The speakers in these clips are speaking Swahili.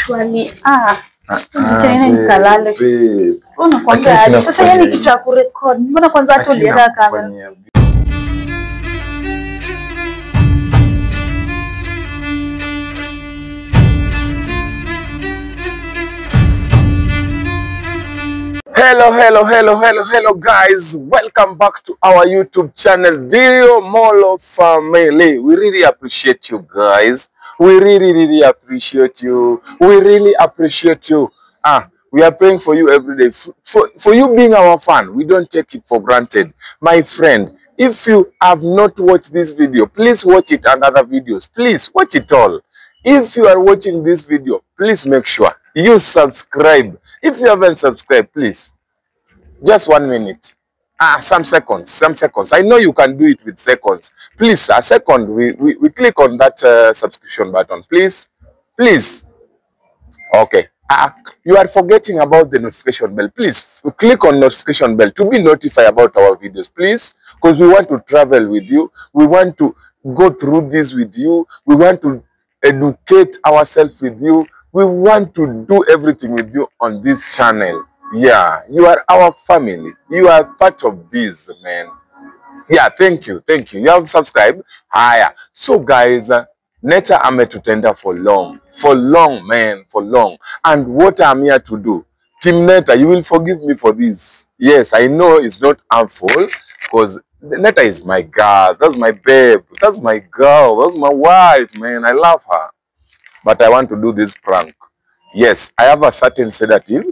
Shwali. Ah. Nikalale. Unakwambia sasa yeye ni kitu cha kurekodi. Mbona kwanza hata uliweka kamera? Hello, hello, hello, hello, hello guys. Welcome back to our YouTube channel, The Omollo Family. We really appreciate you guys. We really, really appreciate you. We really appreciate you. We are praying for you every day. For you being our fan, we don't take it for granted. My friend, if you have not watched this video, please watch it and other videos. Please watch it all. If you are watching this video, please make sure you subscribe. If you haven't subscribed, please, just 1 minute. Some seconds, some seconds. I know you can do it with seconds. Please, a second, we click on that subscription button. Please, please. Okay. You are forgetting about the notification bell. Please, click on notification bell to be notified about our videos, please. Because we want to travel with you. We want to go through this with you. We want to educate ourselves with you. We want to do everything with you on this channel. Yeah, you are our family. You are part of this, man. Yeah, thank you. Thank you. You have subscribed. Haya. So, guys, Netta ametutenda for long. For long, man. For long. And what I'm here to do, Team Netta, you will forgive me for this. Yes, I know it's not harmful because Netta is my girl. That's my babe. That's my girl. That's my wife, man. I love her. But I want to do this prank. Yes, I have a certain sedative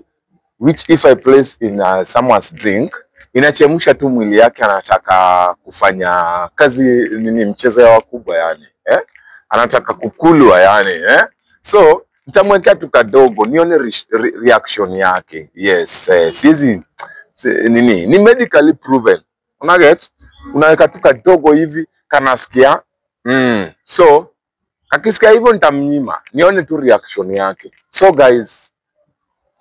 which if I place in someone's drink, inachemsha tu mwili yake, anataka kufanya kazi nini, mchezo ya wakubwa yani, eh? Anataka kukulwa yani, eh? So nitamwekea tu kadogo nione reaction yake. Yes, sizi nini, ni medically proven. Una get? Unaweka tu kadogo hivi kanasikia. So akisikia hivyo nitamnyima, nione tu reaction yake. So guys,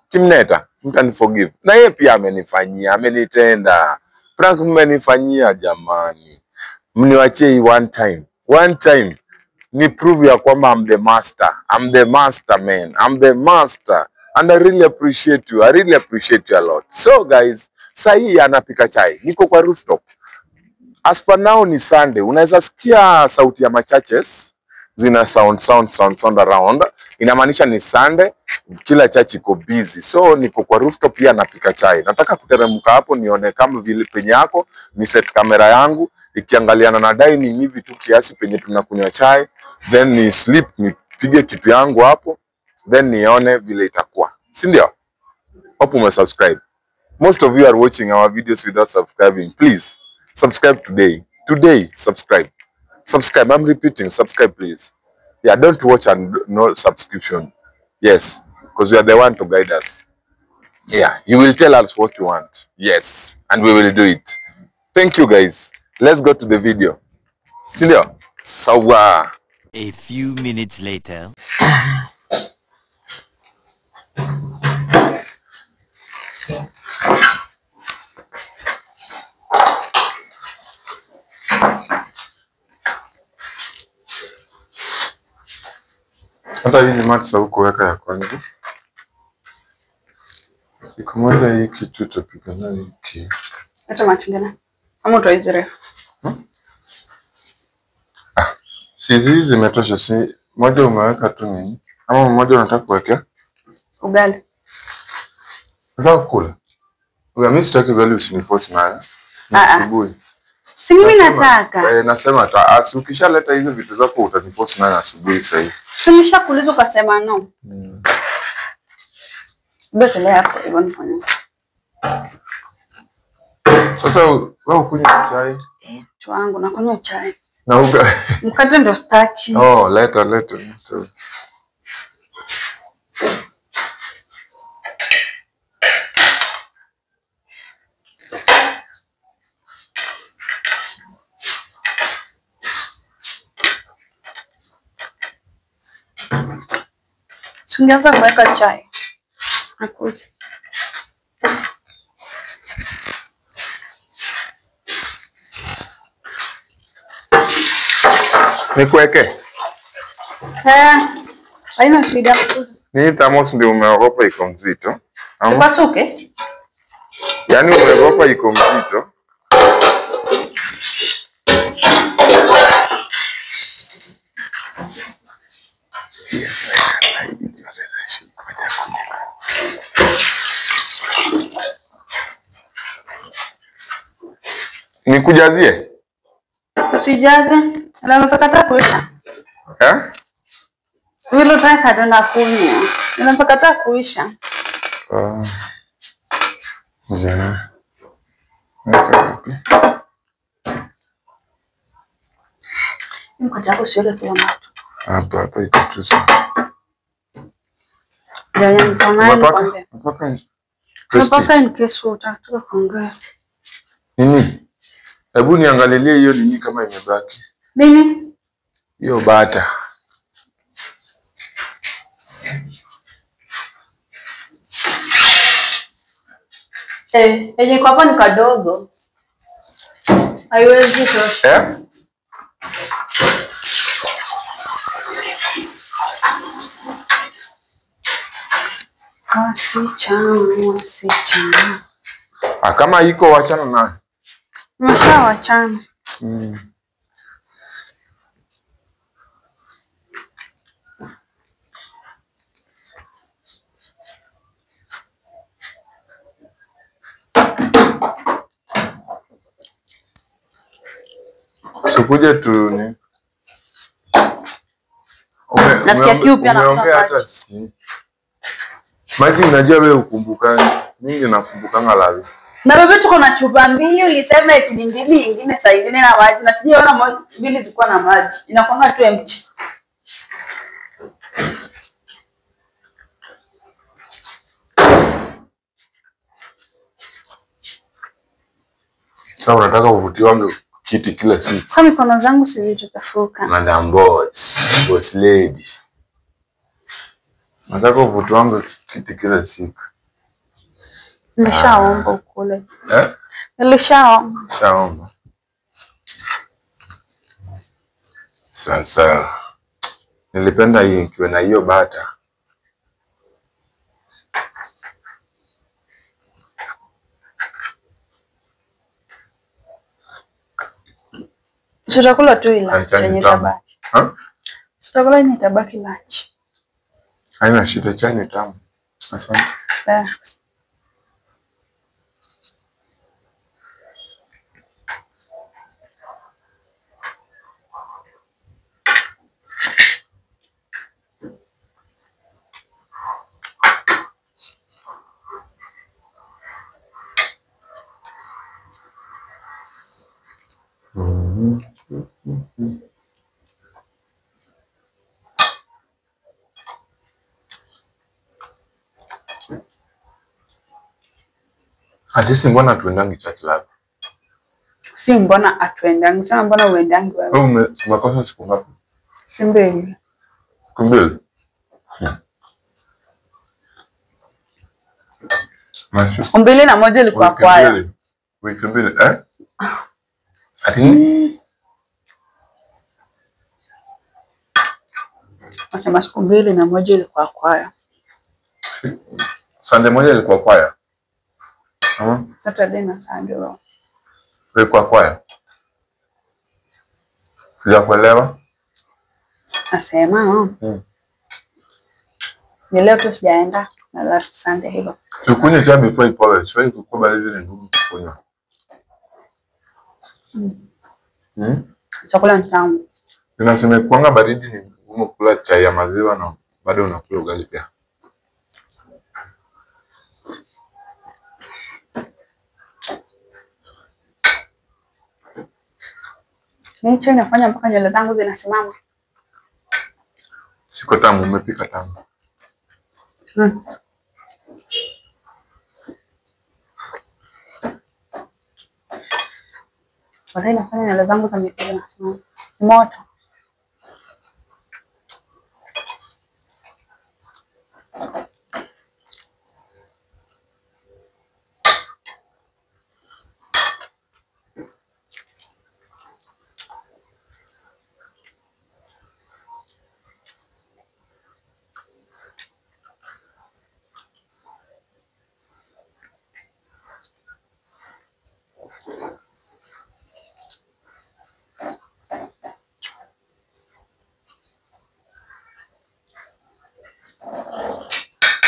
Team Netta, mtaniforgive. Na yeye pia amenifanyia, amenitenda. Prank mmenifanyia jamani. Mniwachie one time. One time ni prove ya kwamba I'm the master. I'm the master, man. I'm the master. And I really appreciate you. I really appreciate you a lot. So guys, sahi anapika chai. Niko kwa rooftop. As per now ni Sunday. Unaweza sikia sauti ya machaches zina sound around. Inamaanisha ni Sunday, kila church iko busy. So niko kwa rooftop pia napika chai. Nataka kuteremka hapo nione kama vile penye yako, ni set kamera yangu ikiangaliana na dining hivi tu kiasi penye tunakunywa chai, then ni sleep nipige kitu yangu hapo, then nione vile itakuwa. Si ndio? Hope umesubscribe. Most of you are watching our videos without subscribing. Please subscribe today. Today subscribe. Subscribe. I'm repeating, subscribe please. Yeah, don't watch and no subscription. Yes, because we are the one to guide us. Yeah, you will tell us what you want. Yes, and we will do it. Thank you guys. Let's go to the video. Sindio? Sawa. A few minutes later. Hata hizi mats hukuweka ya kwanza. Siku moja hii kitu tutapika nayo hiki. Hata machingana. Ama utaizi refu. Si hizi zimetosha, si moja umeweka tu nini? Ama moja unataka kuwekea? Ugali. Unataka kula? Ugali, mimi sitaki ugali, usiniforce nayo. Asubuhi. Si mimi nataka. Nasema ukishaleta hizo vitu zako utaniforce nayo asubuhi sasa hivi. Nimeshakuuliza ukasema no. Basi hapo hivyo nifanye. Sasa wewe ukunywa chai? Wangu nakunywa chai. Na uga. Mkate ndio sitaki. Oh, leta leta. Tungeanza kuweka chai. Nakuja. Nikuweke? Haina shida. Ni thermos ndio umeogopa iko mzito. Ipasuke? Yaani umeogopa iko mzito. Nikujazie? Usijaze. Naweza kata kuisha. Eh? Vile utaka tena kunywa. Naweza kata kuisha. Jana. Mkoja wako usiweke kila mtu. Hapa hapa iko tu sawa. Jana niko Mpaka. Mpaka in case utataka kuongeza. Nini? Hebu niangalilie hiyo nini kama imebaki. Nini? Hiyo bata. Yenye kwa hapa ni kadogo. Haiwezi tosha. Eh? Wasichana. Ah, kama iko wachana nayo. Mshawachana. Sikuja tu ni. Nasikia kiu pia na hata si. Maji unajua wewe ukumbukani. Mimi nakumbukanga lavi. Na bebe tuko na chupa mbili ulisema eti ni mbili nyingine saa nyingine na maji na sijaona mbili zilikuwa na maji. Inakuanga tu empty. Sasa unataka uvutiwange kiti kila siku. Sasa mikono zangu zilizochafuka. Madam boss, boss lady. Nataka uvutiwange kiti kila siku. Nilishaomba ukule. Eh? Nilishaomba. Nishaomba. Sasa nilipenda hii ikiwa na hiyo bata. Tutakula tu ila chenye tabaki. Ha? Tutakula yenye tabaki lunch. Haina shida, chai ni tamu. Asante. Thanks. Asisi mbona tuendangi chat lab? Si mbona atuendangi, sana mbona uendangi wewe? Wewe umekosa siku ngapi? Si mbili. Siku mbili? Siku mbili na moja ilikuwa kwaya. Wiki mbili, eh? Ati? Nasema siku mbili na moja ilikuwa kwaya. Sunday moja ilikuwa kwaya. Saturday na Sunday. Ilikuwa kwaya. Sijakuelewa. Nasema ni leo tu sijaenda na last Sunday hivyo. Tukunywe chai before ipoe. Siwezi kukubali hizi ni ngumu kunywa. Chakula ni tamu. Ninasema kuanga baridi ni ngumu kula chai ya maziwa na bado unakula ugali pia. Ni chai inafanya mpaka nywele zangu zinasimama. Siko tamu, umepika tamu. Wakati inafanya nywele zangu za mikono zinasimama. Moto.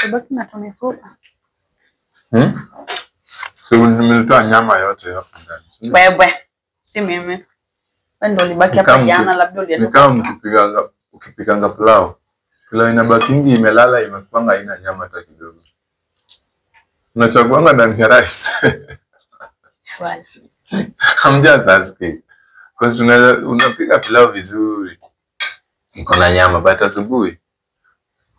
Tubaki na tumifupa. So nimetoa nyama yote hapo ndani. Wewe. Si mimi. Wewe ndio ulibaki hapa jana, labda ulienda. Ni kama ukipikanga pilau. Pilau inabakingi imelala imepanga haina nyama hata kidogo. Unachaguanga ndani ya rice. Wala. I'm just asking. Because unapika pilau vizuri. Iko na nyama but asubuhi.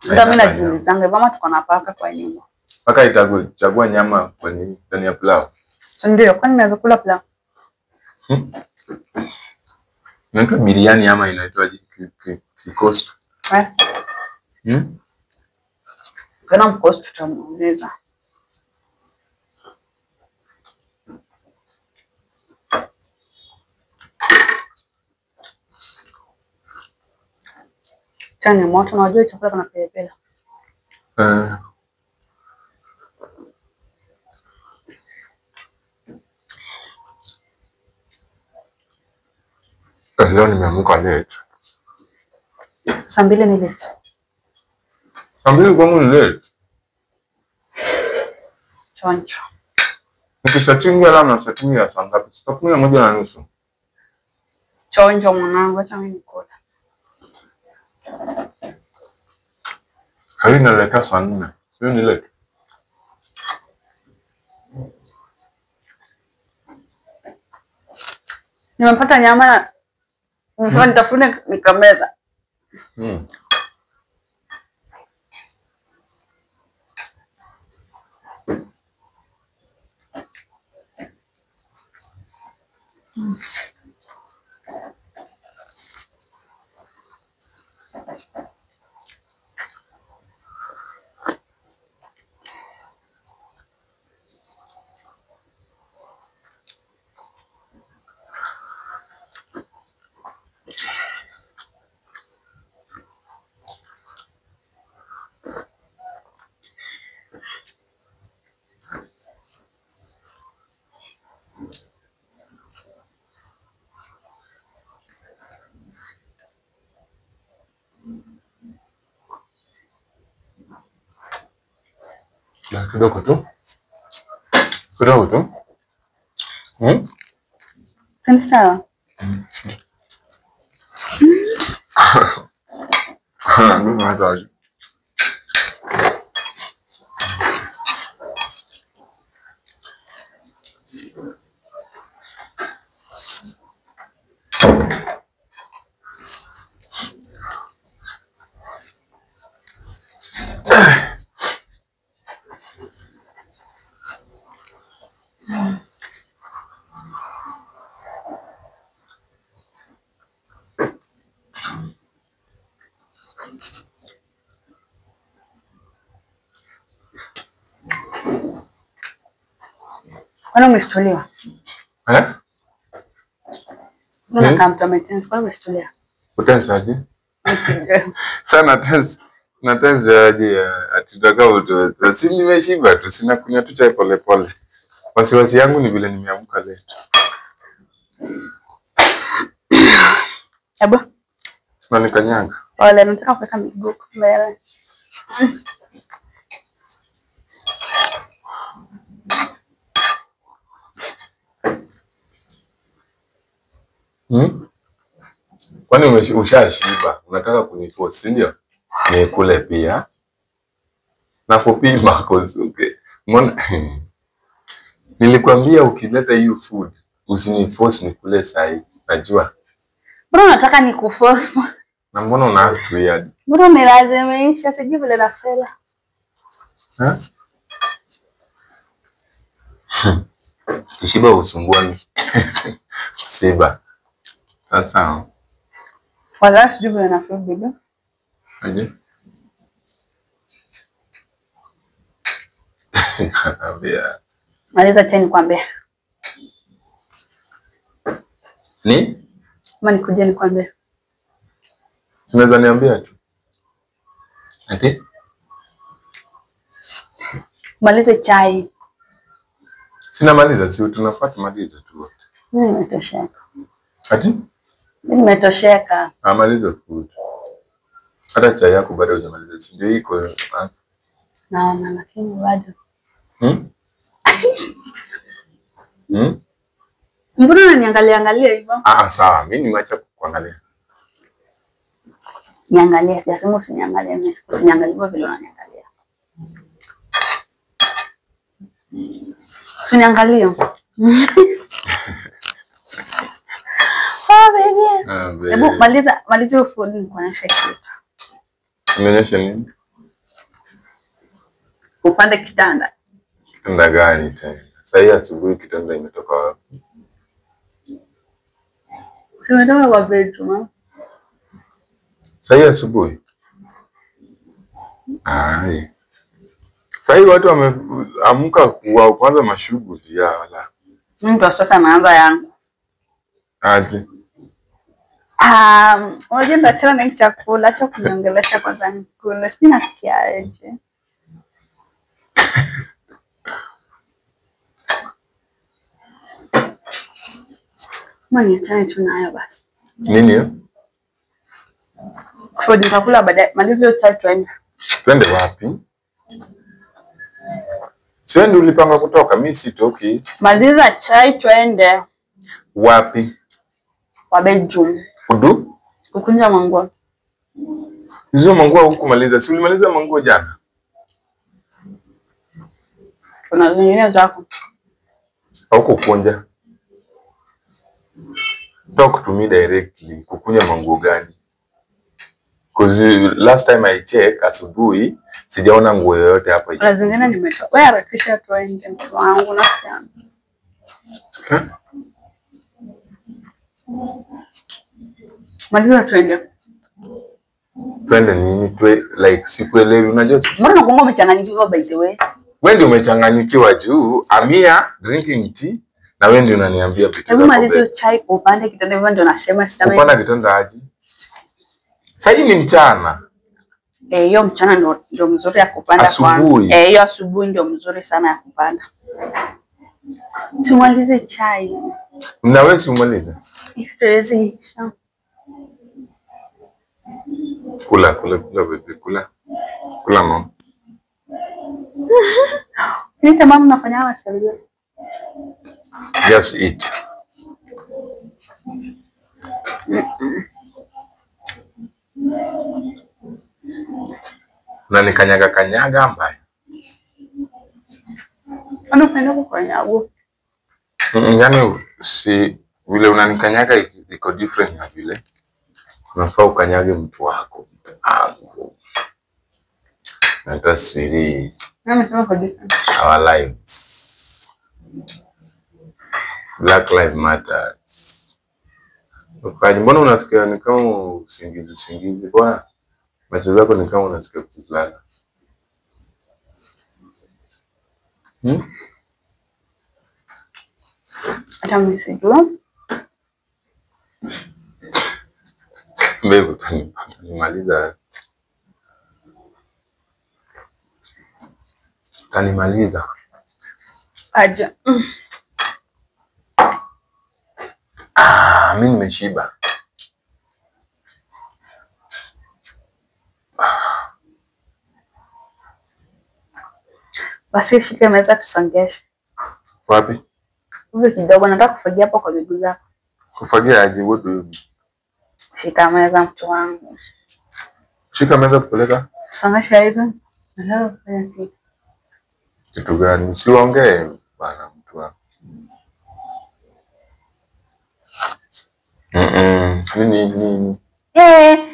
Ndio mimi najiulizanga mama tuko na paka kwa nyumba. Paka itachagua nyama kwa nini ndani ya pilau? Ndio, kwani naweza kula pilau? Inaitwa biriani ama inaitwa kikosto? Kana mkosto tutamuuliza. Chani moto na unajua chakula kana pilipili. Leo nimeamka late. Saa 2 ni late. Saa 2 kwangu ni late. Choncho. Nikisetting alarm na setting ya saa ngapi? Saa 11:30. Chonjo mwanangu, acha mimi nikula. Hii inaleta saa 4. Sio ni late. Nimepata nyama. Nitafune nikameza. Kidogo tu. Kidogo tu. Sawa. Kwani umestuliwa? Eh? Mbona kama mtu ametense, kwani umestuliwa? Utense aje? Sana tense. Na tense aje atitaka utu. Si nimeshiba tu, sina kunywa tu chai pole pole. Wasiwasi yangu ni vile nimeamka leo. Ebo. Sina nikanyaga. Wala nataka kuweka miguu mbele. Kwani ushashiba, unataka kuniforce, si ndio? Nikule pia. Na kupima kozuke. Mbona nilikwambia ukileta hiyo food usiniforce nikule sahi. Najua. Mbona unataka nikuforce? Na mbona una act weird? Mbona unilazimisha sijui vile na fela. Ha? Kishiba usumbua msiba. Sasa. Wala sijui vile na fela bebe. Aje? Anambia. Maliza chai nikwambie. Ni? Ama nikuje nikwambie. Unaweza niambia tu. Ati? Maliza chai. Sina maliza, si tunafaa tumalize tu wote. Mimi nimetosheka. Ati? Mimi nimetosheka. Amaliza food. Hata chai yako bado hujamaliza. Si ndio iko. Naona lakini bado. Mbona unaniangalia angalia hivyo? Ah, sawa, mimi nimeacha kukuangalia. Niangalie, sijasema usiniangalie, mimi usiniangalie hivyo vile unaniangalia. Usiniangalie. Oh baby. Ah, babe. Hebu maliza hiyo food nikuonyeshe kitu. Nionyeshe nini? Upande kitanda. Kitanda gani tena? Sasa hii asubuhi kitanda imetoka wapi? Si umetoka kwa bedroom. Sasa hii asubuhi? Ai. Sasa hii watu wameamka kwa kwanza mashughuli ya wala. Mimi ndo sasa naanza yangu. Aje. Unajua nitachana na hii chakula, acha kuniongelesha kwanza nikule. Sijui nasikiaje. Mimi niachane tu nayo basi. Nini hiyo? Food nitakula baadaye. Maliza hiyo chai tuende. Twende wapi? Si wewe ndio ulipanga kutoka, mimi sitoki. Maliza chai tuende Wapi? kwa bedroom. Kudu? Kukunja manguo. Hizo manguo hukumaliza. Si ulimaliza manguo jana? Kuna zingine zako. Haukukunja. Talk to me directly. Kukunja manguo gani? Cause last time I check asubuhi sijaona nguo yoyote hapa. Kuna zingine nimetoa. Wewe harakisha tuende mtu wangu nasikia. Maliza tuende. Twende nini? Twe like sikuelewi unajua. Mbona unakuwa umechanganyikiwa by the way? Wewe ndio umechanganyikiwa juu Amia drinking tea na wewe ndio unaniambia vitu Hebu zako. maliza hiyo chai upande kitanda hivyo ndio nasema sasa. Upanda kitanda aje? Sasa hii ni mchana. Hiyo mchana ndio mzuri ya kupanda kwangu. Hiyo asubuhi ndio mzuri sana ya kupanda. Tumalize chai. Na wewe si umalize? Tuwezi. Kula kula kula baby, kula. Kula mama. Nini mama unafanya hapa sasa? Just eat. Na nikanyaga kanyaga mbaya. Anapenda kukanyaga. Yaani si vile unanikanyaga iko different na vile unafaa ukanyage mtu wako. Angu. Na that's really our lives. Black Lives Matters. Ukaji, mbona unasikia ni kama usingizi usingizi? Mbona macho zako ni kama unasikia kulala? Hata mimi sijui. Mbona utanimaliza? Utanimaliza. Aja. Ah, mimi nimeshiba. Basi shike meza tusongeshe. Wapi? Hivi kidogo nataka kufagia hapo kwa miguu zako. Kufagia aje? What do you mean? Shika meza mtu wangu. Shika meza kupeleka? Tusongeshe hivi. Nataka kufanya kitu. Kitu gani? Siongee bana mtu wangu. Nini nini?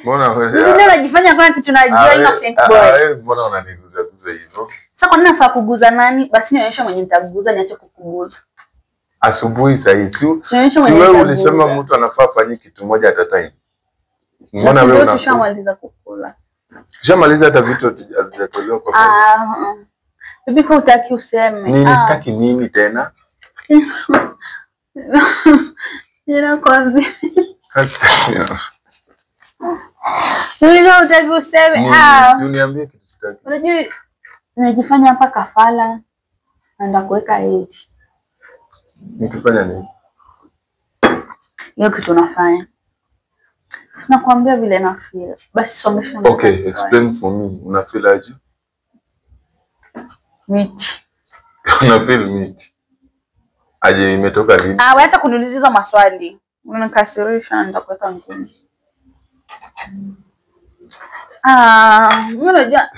Mbona wewe? Mimi najifanya kama kitu najua innocent boy. Mbona unaniguza guza hivyo? Sasa kwa nini nafaa kuguza nani? Basi nionyeshe mwenye nitaguza niache kukuguza. Asubuhi saa hii si wewe ulisema mtu anafaa afanye kitu moja at a time. Mbona wewe unashamaliza kukula? Ushamaliza hata vitu hazijatolewa kwa meza. Bibi kwa hutaki useme. Nini sitaki nini tena? Ninakwambia. Nini hutaki useme? Si uniambie kitu sitaki. Unajua najifanya hapa kafala naenda kuweka hivi. Nikifanya nini? Hiyo kitu unafanya. Sina kuambia vile na feel. Basi somesha. Okay, explain for me. Una feel aje? Miti. Una feel miti. Aje imetoka lini? Ah, wewe hata kuniuliza hizo maswali. Unanikasirisha, nitakuweka ngumi. Ah, mimi unajua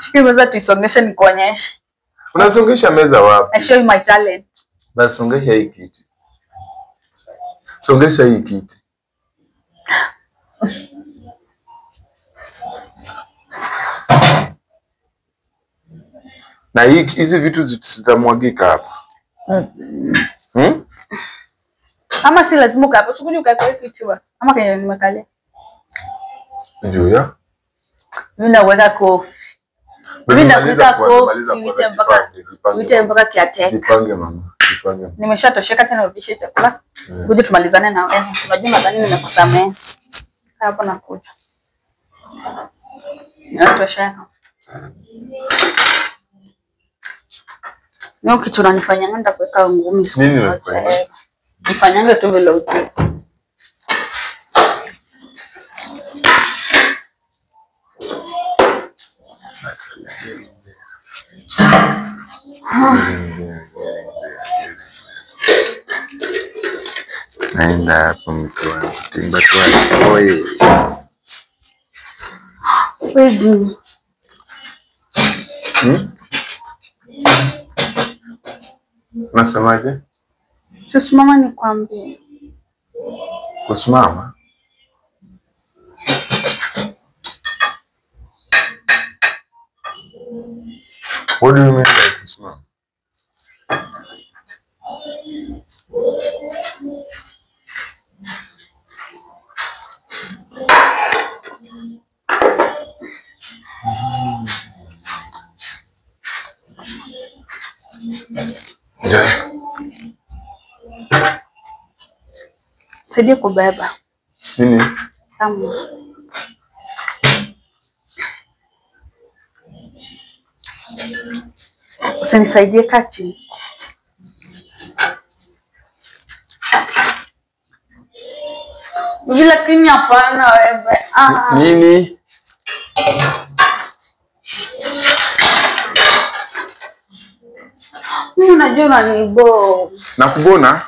shika meza tuisongeshe nikuonyeshe. Unasongesha meza wapi? I show you my talent. Basi songesha hii kiti. Songesha hii kiti. Na hizi vitu zitamwagika hapa. Hmm? Ama si lazima ukae hapo, tukuje ukae kwa kiti basi. Ama kwenye nimekalia. Juu ya? Mimi naweka kofi. Mimi nakuita kofi mpaka mpaka kiateka. Jipange mama, jipange. Nimeshatosheka tena urudishe chakula. Ngoja tumalizane na wewe. Unajua nadhani nimekusamehe. Hapo nakuja. Nimetosheka. Nio kitu unanifanyanga nitakuweka ngumi siku. Nini nimekufanyia? Nifanyanga tu vile utu. Naenda hapo mtu wangu. Timba tu oye. Wewe. Unasemaje? Tusimama nikwambie. Kusimama? What do you mean by kusimama? Saidie kubeba. Nini? Tamu. Usinisaidie kati. Hivi lakini hapana wewe. Ah. Nini? Mimi unajua unanibo. Nakubona?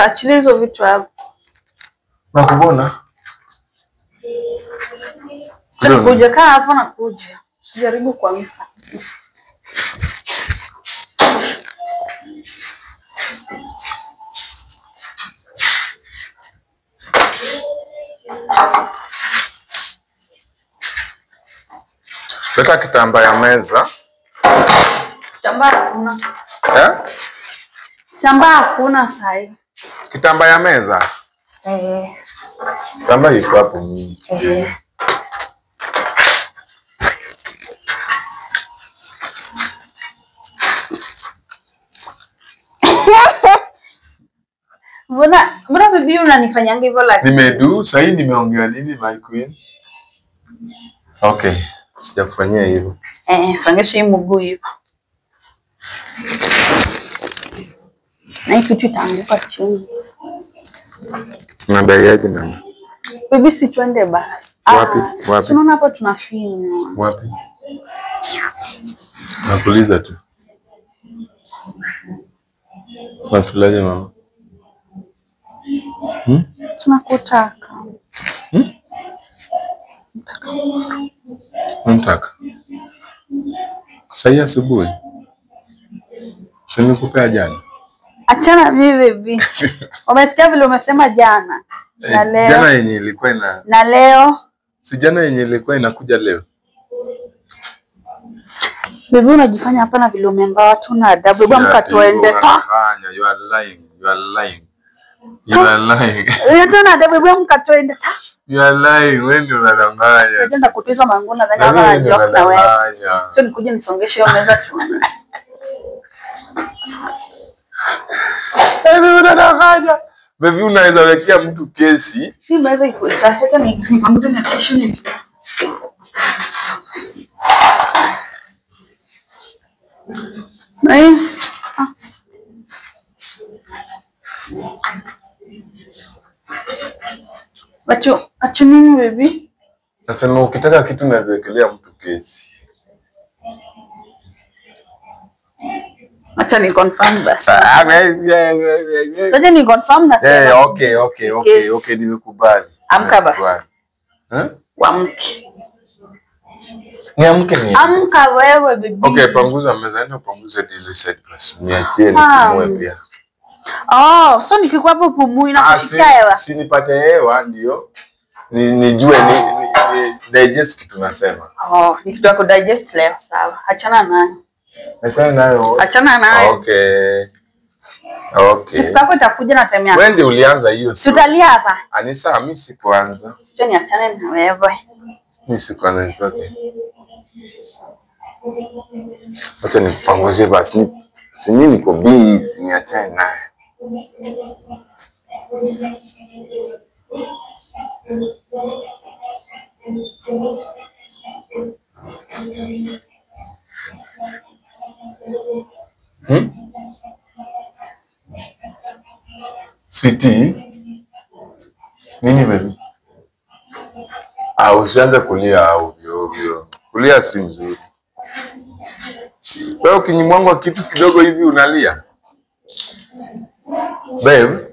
Achilia hizo vitu hapo. Nakubona? Nakuja, kaa hapo nakuja. Usijaribu kuamka. Weka kitambaa ya meza. Kitambaa hakuna. Eh? Kitambaa hakuna sahi. Kitambaa ya meza? Eh. Kitambaa iko hapo mingi. Eh. Mbona bibi unanifanyanga hivyo lakini? Nimedu, sahi nimeongea nini my queen? Okay, sijakufanyia hivyo. Eh, songesha hii mguu hivyo. Na hii kitu itaanguka chini. Unadai aje mama? Bibi si twende basi. Wapi? Wapi? Tunaona hapa tunafinywa. Wapi? Nakuuliza tu. Unafurahi mama? Tunakutaka. Unataka? Sasa asubuhi. Si nimekupea jana. Achana mimi baby. Umesikia vile umesema jana. Na leo. Jana yenye ilikuwa ina. Na leo. Si jana yenye ilikuwa inakuja leo. Baby unajifanya hapa na vile umeambia watu na adabu. Hebu amka tuende. You are lying. You are lying. You are lying. Unataka adabu, hebu amka tuende. You are lying. Wewe ndio unadanganya. Nenda kutizwa mangu na dhani kama najua na wewe. Sio nikuje nisongeshe hiyo meza tu. Baby unadanganya. Baby unaweza wekea mtu kesi. Si meza iko safi hata nipanguze na tishu ni. Ai. Acho nini baby? Nasema ukitaka kitu naweza wekelea mtu kesi. Acha ni confirm basi. Sasa ni confirm na sema. Okay, nimekubali. Amka basi. Uamke. Niamke ni. Amka wewe bibi. Okay, panguza meza na panguza dile side basi. Niachie nipumue pia. Oh, so nikikuwa hapo pumui na kushika hewa. Si nipate hewa ndio. Nijue ni digest kitu nasema. Oh, ni kitu yako digest leo sawa. Achana nayo. Achana nayo. Achana nayo. Okay. Okay. Sisi kwako itakuja na time yako. Wewe ndio ulianza hiyo. Si utalia hapa. Anisa, mimi sikuanza. Acha niachane na wewe. Mimi sikuanza, it's okay. Acha nipanguzie basi. Si mimi niko busy, niachane naye. Sweetie, nini baby? Usianze kulia ovyo ovyo. Kulia si mzuri. Wewe ukinyimwangwa kitu kidogo hivi unalia. Babe,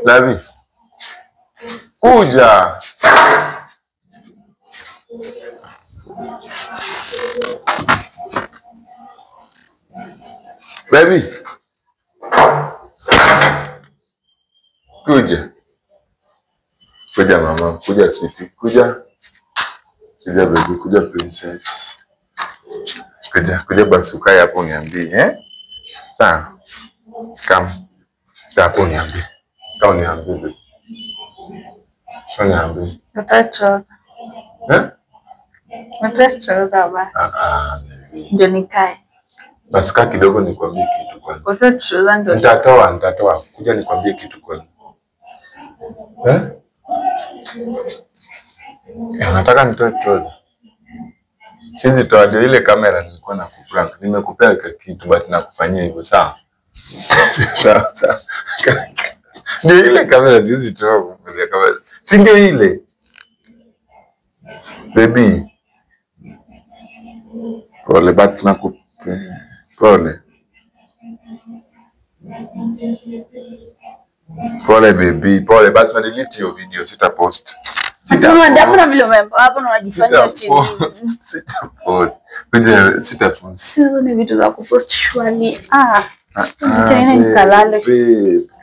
Lavi, kuja. Baby, kuja. Kuja mama, kuja sweetie, kuja. Kuja baby, kuja princess. Kuja, kuja basi ukae hapo uniambie, eh? Sawa. Come. Kaa hapo uniambie. Kaa uniambie baby. Kaa uniambie. Nataka. Eh? Nataka basi. Ndio nikae. Basi kaa kidogo nikwambie kitu kwanza. Nataka ndio. Nitatoa. Kuja nikwambie kitu kwanza. Eh? Nataka nitoe trouser. Siwezi toa, ndio ile kamera nilikuwa nakuprank. Nimekupea kitu but nakufanyia hivyo sawa? Sawa sawa. Ndio ile kamera siwezi toa kwa kamera. Si ndio ile? Baby. Pole but nakupea. Pole. Pole baby, pole. Basi na delete hiyo video, sita post. Sita vile hapo unajifanyia chini. Sita post. Video sita post. Sio ni vitu za kupost surely. Tena nikalale.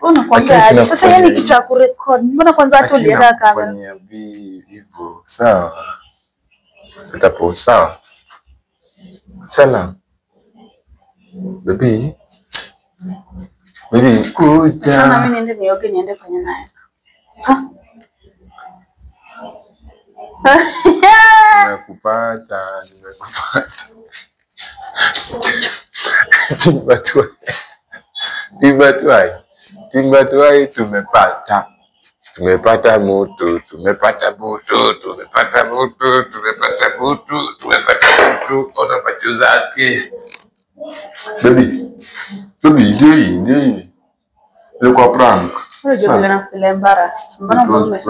Unakwambia sasa yeye ni kitu cha kurecord. Mbona kwanza hata ulienda kamera? Fanyia hivyo. Sawa. Sita post sawa. Salam. Baby. Baby, kuja. Kama mimi niende nioge niende kwenye naye. Nimekupata. Timbatuai tumepata. Tumepata moto, tumepata moto, tumepata moto, tumepata moto, tumepata moto. Ona macho zake. Baby. Baby, ndio hii. Ilikuwa prank. Unajua vile na feel embarrassed. Mbona mbona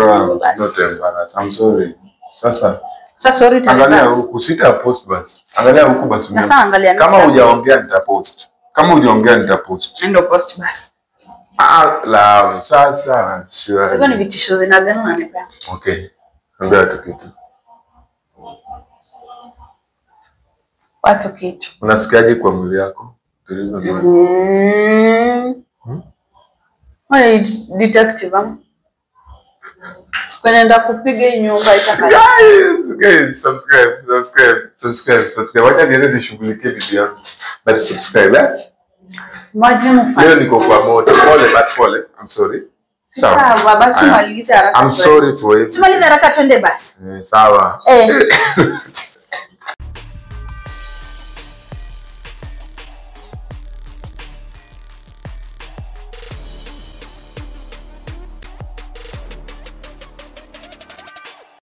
not embarrassed. I'm sorry. Sasa sorry tena. Angalia huku sita post basi. Angalia huku basi. Sasa angalia. Kama hujaongea nitapost. Kama hujaongea nitapost. Ndio post basi. La sasa sure. Sasa ni vitisho zinagana unanipea. Okay. Ambia tu kitu. Watu kitu. Unasikiaje kwa mwili yako? Wewe detective am. Sikuenda kupiga nyumba itakaya. Guys, subscribe. Wacha niende nishughulikie video yangu. But subscribe, eh? Imagine ufanye. Leo niko kwa moto. Pole but pole. I'm sorry. Sawa, basi maliza haraka. I'm sorry for it. Tumalize haraka twende basi. Sawa. Eh.